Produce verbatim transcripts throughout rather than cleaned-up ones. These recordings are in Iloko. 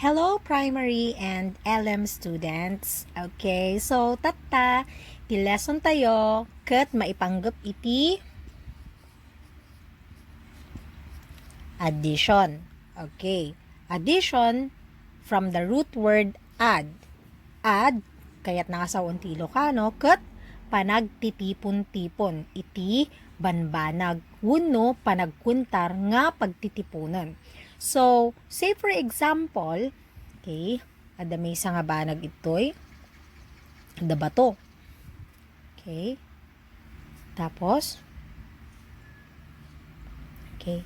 Hello, primary and L M students. Okay, so tatta, ti lesson tayo, ket maipanggep iti addition. Okay, addition from the root word add. Add, kayatna nga sawen ti Ilocano, ket panagtitipon-tipon iti banbanag wenno panagkuntar nga pagtitiponen. So, say for example, okay, adda maysa nga banag ditoy, adda bato. Okay. Tapos, okay.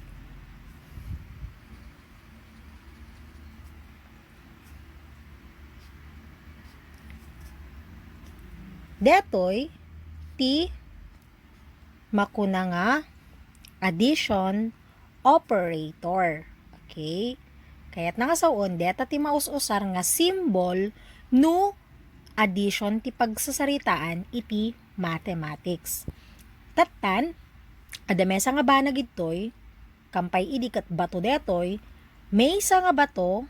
Detoy ti makuna nga addition operator. Okay? Kayatna nga sawen, deta ti maus-usar nga symbol no addition ti pagsasaritaan iti mathematics. Tattan, adda maysa nga banag ditoy, kampay idi ket bato detoy, maysa nga bato,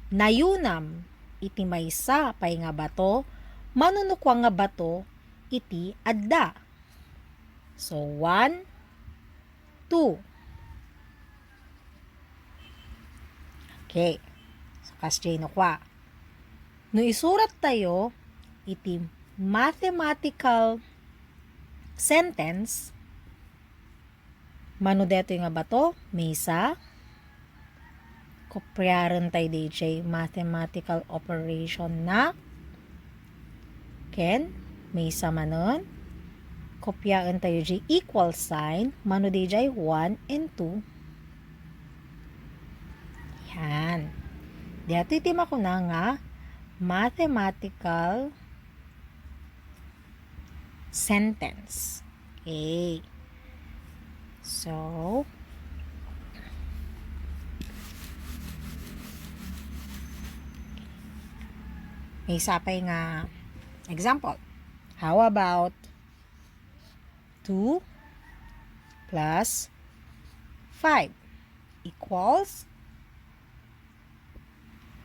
nayunam iti maysa pay nga bato, mano no kua nga bato iti adda. So, one, two. Okay. So, kasjay no kua. No isurat tayo iti mathematical sentence, mano detoy nga bato, maysa, kopiaren tayo diay mathematical operation na ken maysa manen. Kopiaen tayo diay equal sign, mano diay one and two. Yan. Detoy ti makuna nga mathematical sentence. Okay. So, maysa pay nga example. How about two plus five equals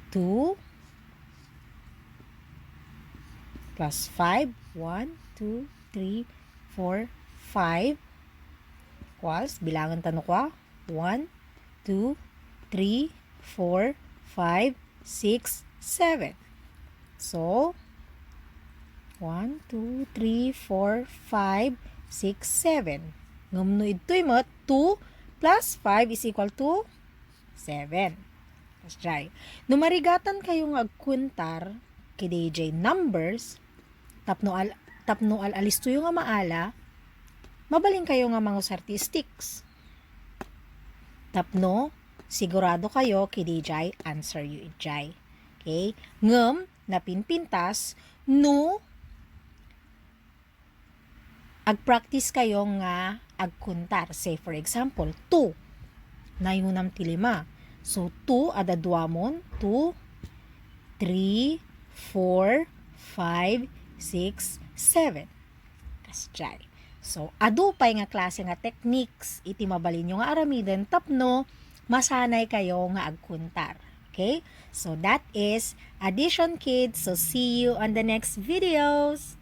two plus five, one, two, three, four, five, equals, bilangan ta no kua, one, two, three, four, five, six, seven. So, one, two, three, four, five, six, seven. Ngem no idtoy met, two plus five is equal to seven. Kasjay. No marigatan kayo nga agkuntar, kidi jay numbers, tapno al-, tapno al-alistoyo nga maala, mabalin kayo nga mangusar ti sticks. Tapno sigurado kayo kidi jay answer yo ijay. Okay? Ngem, napinpintas, no agpractice kayo nga agkuntar. Say, for example, two. Nayunam ti lima. So, two, adda duamon. Two, three, four, five, six, seven. Kasjay. So, adu pay nga klase nga techniques iti mabalinyo nga aramiden tapno masanay kayo nga agkuntar. Okay? So, that is addition, kids. So, see you on the next videos.